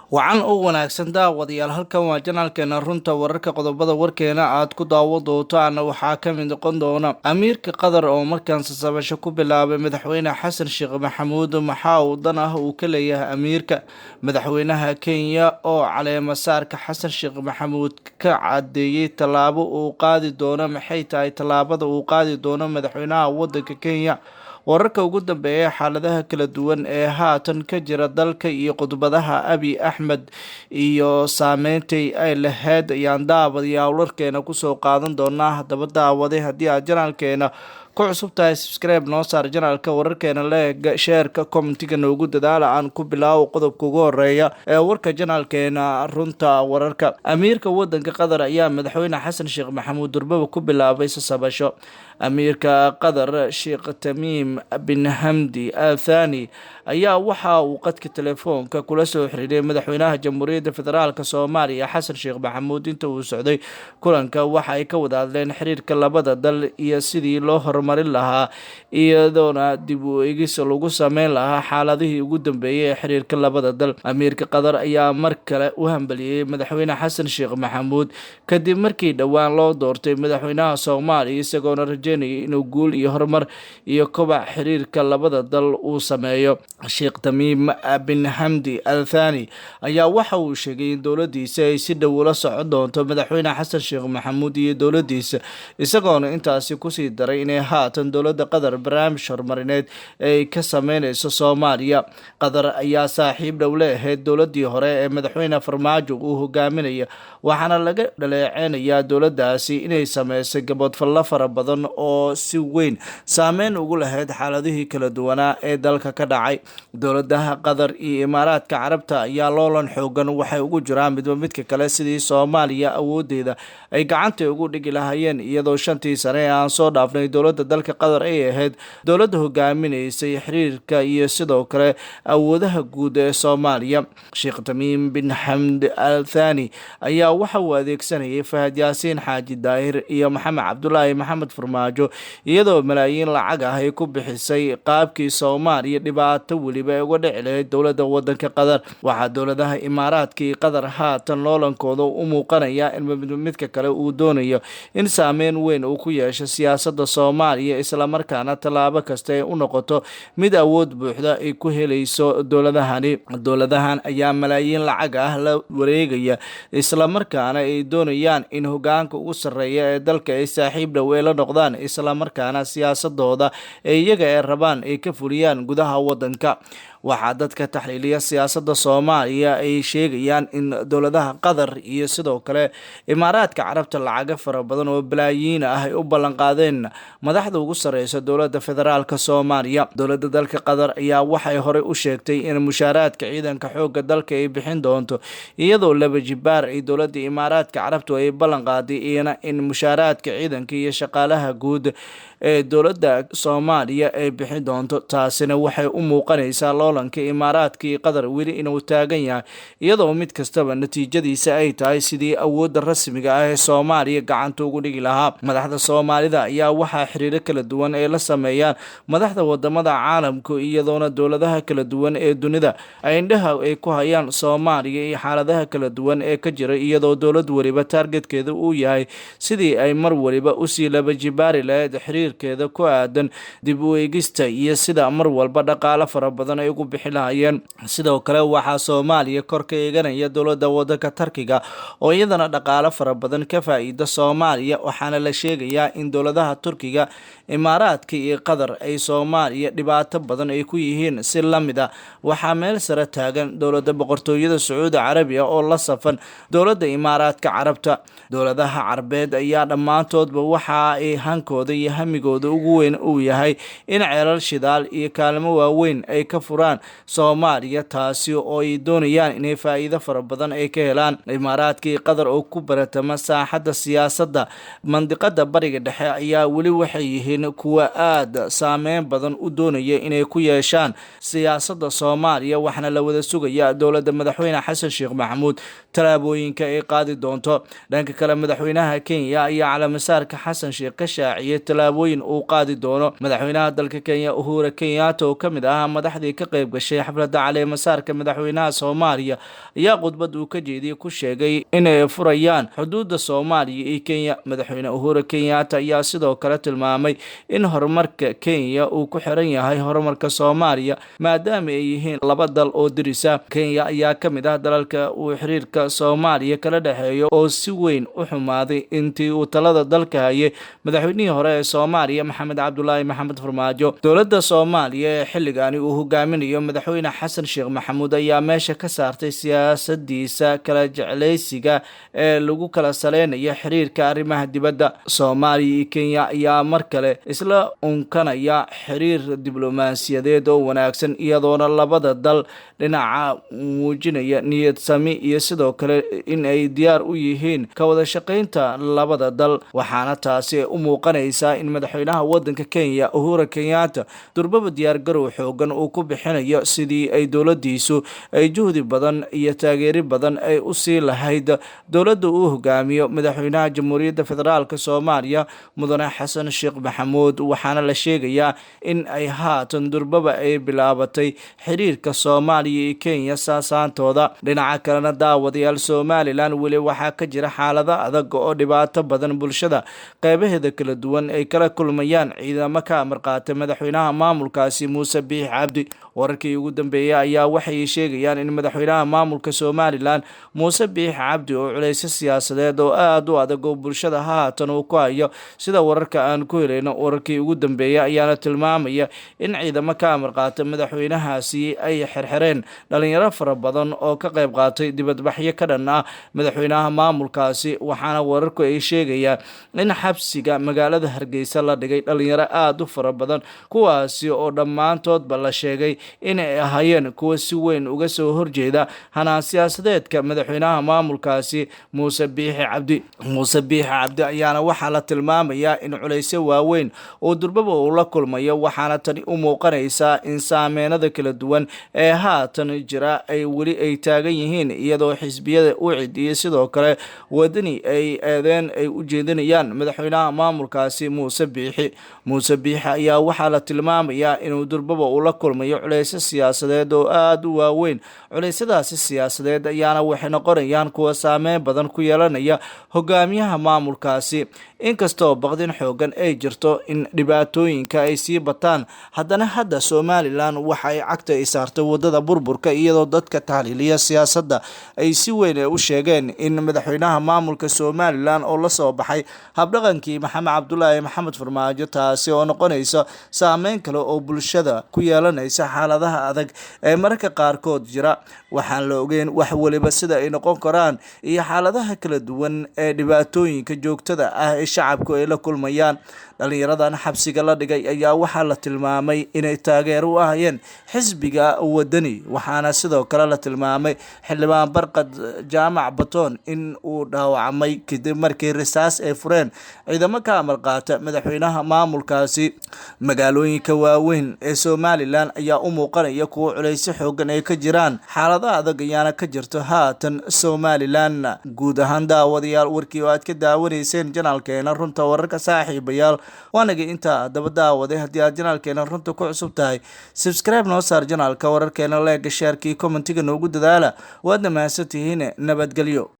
Wacan oo wanaagsan daawadayaal, halkan waa janaalkeena Runta Wararka. Qodobada warkeena aad ku daawo doontaan waxaa ka mid noqon doona amiirka Qatar oo markaan sasabasho ku bilaabay Madaxweyne Xasan Sheekh Maxamuud. Maxaa uu dan ah uu ka leeyahay amiirka? Madaxweynaha Kenya oo caleema saarka Xasan Sheekh Maxamuud ka cadeeyey tallaabo uu qaadi doono. Maxay tahay tallaabada uu qaadi doono madaxweynaha wadanka Kenya? Wararka ugu dambeeya xaaladaha kala duwan ee haatan ka jira dalka iyo khudbadaha Abiy Axmed iyo saameyntai ay lahayd ayaan daawadayaal warkeena kusoo qaadan doonaa. Haddaba daawaday, haddii aad janaalkeena ku cusub tahay, subscribe noo saar janaalka, wararkeena leeg, sheerka, commentiga noogu dadaala. Aan ku bilaabo qodobka ugu horeeya ee warka janaalkeena Runta Wararka. Amiirka wadanka Qatar ayaa Madaxweyne Xasan Sheekh Maxamuud durbaba ku bilaabay sasabasho. Amiirka Qatar Sheekh Tamiim bin Hamdi Al Thani ayaa waxa uu qadka telefoonka kula soo xiriiray madaxweynaha Jamhuuriyadda Federaalk Soomaaliya Xasan Sheekh Maxamuud. Inta uu socday kulanka waxa ay ka wada hadleen xiriirka labada dal iyo sidii loo horumarin lahaa, iyadoona dib u eegis lagu sameyn lahaa xaaladihii ugu dambeeyay ee xiriirka labada dal. Amiirka Qatar ayaa mar kale u hambaliyey Madaxweyne Xasan Sheekh Maxamuud kadib markii dhowaan loo doortay madaxweynaha Soomaaliya, isagoona rajeynayay inuu guul iyo horumar iyo kobac xiriirka labada dal uu sameeyo. Sheekh Tamiim bin Hamdi Al Thani ayaa waxa uu sheegay in dowladiisa ay si dhow ula socon doonto Madaxweyne Xasan Sheekh Maxamuud iyo dowladiisa, isagoona intaasi kusii daray inay haatan dowladda Qatar barnaamij horumarineed ay ka sameyneyso Soomaaliya. Qatar ayaa saaxiib dhow la ahayd dowladii hore ee Madaxweyne Farmaajo uu hogaaminaya, waxaana laga dhaleeceynayaa dowladaasi inay sameysay gaboodfallo fara badan oo si weyn saameyn ugu lahayd xaaladihii kala duwanaa ee dalka ka dhacay. Dowladaha Qatar iyo Imaaraadka Carabta ayaa loolan xoogan waxay ugu jiraan midba midka kale sidii Soomaaliya awoodeeda ay gacanta ugu dhigi lahaayeen, iyadoo 5tii sane ee aan soo dhaafnay dowladda dalka Qatar ay ahayd dowladda hogaaminaysay xiriirka iyo sidoo kale awoodaha guud ee Soomaaliya. Sheekh Tamiim bin Xamd Al Thani ayaa waxa uu adeegsanayay Fahad Yaasiin Xaaji Daahir iyo Maxamed Cabdulaahi Maxamed Farmaajo, iyadoo malaayiin lacag ah ay ku bixisay qaabkii Soomaaliya dhibaato weliba ay uga dhici lahayd dowladda wadanka Qatar. Waxaa dowladaha Imaaraadka iyo Qatar haatan loolankooda u muuqanaya in midka kale uu doonayo in saameyn weyn uu ku yeesho siyaasadda Soomaaliya, islamarkaana tallaabo kasta ay u noqoto mid awood buuxda ay ku helayso dowladahani. Dowladahan ayaa malaayiin lacag ah la wareegaya, islamarkaana ay doonayaan in hogaanka ugu sarreeya ee dalka ay saaxiib dhow ay la noqdaan, islamarkaana siyaasadooda ee iyaga ay rabaan ay ka fuliyaan gudaha wadanka. Waxaa dadka taxliiliya siyaasadda Soomaaliya ay sheegayaan in dowladaha Qatar iyo sidoo kale Imaaraadka Carabta lacago fara badan oo balaayiin ah ay u ballanqaadeen madaxda ugu sareysa dowladda federaalk Soomaaliya. Dowladda dalka Qatar ayaa waxay horey u sheegtay in mushaaraadka ciidanka xooga dalka ay bixin doonto, iyadoo laba jibaar ay dowladda Imaaraadka Carabtu ay ballanqaaday iyana in mushaaraadka ciidanka iyo shaqaalaha guud ee dowladda Soomaaliya ay bixin doonto. Taasina waxay u muuqanaysaa loolanka Imaaraadka iyo Qatar weli inuu taagan yahay, iyadoo mid kastaba natiijadiisa ay tahay sidii awoodda rasmiga ah ee Soomaaliya gacanta ugu dhigi lahaa. Madaxda Soomaalida ayaa waxaa xiriiro kala duwan ay la sameeyaan madaxda wadamada caalamka, iyadoona dowladaha kala duwan ee dunida ay indhaha ay ku hayaan Soomaaliya iyo xaaladaha kala duwan ee ka jira, iyadoo dowlad weliba taargetkeeda uu yahay sidii ay mar waliba usii laba jibaari lahayd xiriirkeeda ku aadan dib u eegista iyo sida mar walba dhaqaalo fara badan ay ugu bixi lahaayeen. Sidoo kale waxaa Soomaaliya kor ka eeganaya dowladda wadanka Tarkiga oo iyadana dhaqaalo fara badan ka faa-iida Soomaaliya, waxaana la sheegayaa in dowladaha Turkiga, Imaaraadka iyo Qatar ay Soomaaliya dhibaato badan ay ku yihiin. Si lamid a waxaa meel sare taagan dowladda Boqortooyada Sacuudi Carabiya oo la safan dowladda Imaaraadka Carabta. Dowladaha Carbeed ayaa dhammaantoodba waxa ay hankooda iyo hamigooda ugu weyn uu yahay in ceelal shidaal iyo kaalmo waaweyn ay ka furaan Soomaaliya, taasi oo ay doonayaan inay faa-iido fara badan ay ka helaan. Imaaraadka iyo Qatar oo ku baratama saaxadda siyaasadda mandiqada Bariga Dhexe ayaa weli waxay yihiin kuwa aada saameyn badan u doonaya inay ku yeeshaan siyaasadda Soomaaliya, waxaana la wada sugayaa dowladda Madaxweyne Xasan Sheekh Maxamuud tallaabooyinka ay qaadi doonto. Dhanka kale, madaxweynaha Kenya ayaa caleemasaarka Xasan Sheekh ka shaaciyay tallaabooyin tallaabooyin uu qaadi doono. Madaxweynaha dalka Kenya Uhuru Kenyatta oo ka mid ahaa madaxdii ka qayb gashay xafladda caleemasaarka madaxweynaha Soomaaliya ayaa khudbad uu ka jeediyey ku sheegay inay furayaan xuduudda Soomaaliya iyo Kenya. Madaxweyne Uhuru Kenyatta ayaa sidoo kale tilmaamay in horumarka Kenya uu ku xiran yahay horumarka Soomaaliya, maadaama ay yihiin laba dal oo dirisa. Kenya ayaa ka mid ah dalalka uu xiriirka Soomaaliya kala dhexeeyo oo si weyn u xumaaday intii uu talada dalka hayay madaxweynihii hore ee Soomaaliya Maxamed Cabdulaahi Maxamed Farmaajo. Dowladda Soomaaliya ee xilligaani uu hogaaminayo madaxweyne Xasan Sheekh Maxamuud ayaa meesha ka saartay siyaasadiisa kala jeclaysiga ee lagu kala saleynayo xiriirka arrimaha dibadda. Soomaaliya iyo Kenya ayaa mar kale isla unkanaya xiriir diblomaasiyadeed oo wanaagsan, iyadoona labada dal dhinaca muujinaya niyad sami iyo sidoo kale in ay diyaar u yihiin ka wada shaqaynta labada dal. Waxaana taasi u muuqanaysaa in madaxweynaha wadanka Kenya Uhuru Kenyatta durbaba diyaar garow xoogan uu ku bixinayo sidii ay dowladiisu ay juhdi badan iyo taageeri badan ay u sii lahayd dowladda uu hogaamiyo madaxweynaha Jamhuuriyadda Federaalk Soomaaliya Mudane Xasan Sheekh Maxamuud. Waxaana la sheegayaa in ay haatan durbaba ay bilaabatay xiriirka Soomaaliya iyo Kenya saasaantooda. Dhinaca kalena daawadayaal, Somalilan weli waxaa ka jira xaalado adag oo dhibaato badan bulshada qeybaheeda kala duwan ay kala kulmayaan ciidamo ka amar qaatay madaxweynaha maamulkaasi Muuse Biix Cabdi. Wararkii ugu dambeeyay ayaa waxay sheegayaan in madaxweynaha maamulka Somalilan Muuse Biix Cabdi oo culaysyo siyaasadeed oo aada u adag oo bulshada haatan uu ku hayo, sida wararka aan ku helayno. Wararkii ugu dambeeyay ayaana tilmaamaya in ciidamo ka amar qaatay madaxweynahaasi ay xirxireen dhalinyaro fara badan oo ka qayb qaatay dibadbaxyo ka dhan ah madaxweynaha maamulkaasi. Waxaana wararku ay sheegayaan in xabsiga magaalada Hargeysa la dhigay dhalinyaro aada u fara badan, kuwaasi oo dhammaantoodba la sheegay inay ahaayeen kuwa si weyn uga soo horjeeda hanaan siyaasadeedka madaxweynaha maamulkaasi Muuse Biixi Cabdi. Muuse Biixi Cabdi ayaana waxaa la tilmaamayaa in culaysyo waaweyn oo durbaba uu la kulmayo, waxaana tani u muuqanaysaa in saameynada kala duwan ee haatan jira ay weli ay taagan yihiin, iyadoo xisbiyada u cidiyey sidoo kale wadani ay eedeen ay u jeedinayaan madaxweynaha maamulkaasi Muuse Biixi. Muuse Biixi ayaa waxaa la tilmaamayaa inuu durbaba uu la kulmayo culaysyo siyaasadeed oo aada u waaweyn. Culeysyadaasi siyaasadeed ayaana waxay noqonayaan kuwa saameyn badan ku yeelanaya hogaamiyaha maamulkaasi. Inkastoo baqdin xoogan ay jirto in dhibaatooyinka ay sii bataan, haddana hadda Somalilan waxa ay cagta ay saartay wadada burburka, iyadoo dadka taxliiliya siyaasadda ay si weyn u sheegeen in madaxweynaha maamulka Somalilan oo la soo baxay habdhaqankii Maxamed Cabdulaahi Maxamed Farmaajo, taasi oo noqonaysa saameyn kale oo bulshada ku yeelanaysa xaaladaha adag ee mararka qaarkood jira. Waxaan la ogeyn wax waliba sida ay noqon karaan iyo xaaladaha kala duwan ee dhibaatooyinka joogtada ah ee shacabku ay la kulmayaan. Dhalinyaradan xabsiga la dhigay ayaa waxaa la tilmaamay inay taageero u ahayeen xisbiga Wadani, waxaana sidoo kale la tilmaamay xildhibaan Barqad Jaamac Batoon in uu dhaawacmay kadib markii risaas ay fureen ciidamo ka amar qaata madaxweynaha maamulkaasi. Magaalooyinka waaweyn ee Somalilan ayaa u muuqanaya kuwo culaysyo xoogan ay ka jiraan, xaalada adag ayaana ka jirto haatan Somalilan. Guud ahaan daawadayaal, warkii oo aad ka daawanayseen janaalkeena Runta Wararka saaxiibayaal waanaga intaa. Daba daawaday, haddii aad janaalkeena Runta ku cusub tahay, subscribe noo saar janaalka, wararkeena leega, sheerkii commentiga noogu dadaala. Waadna mahadsantihiin, nabadgelyo.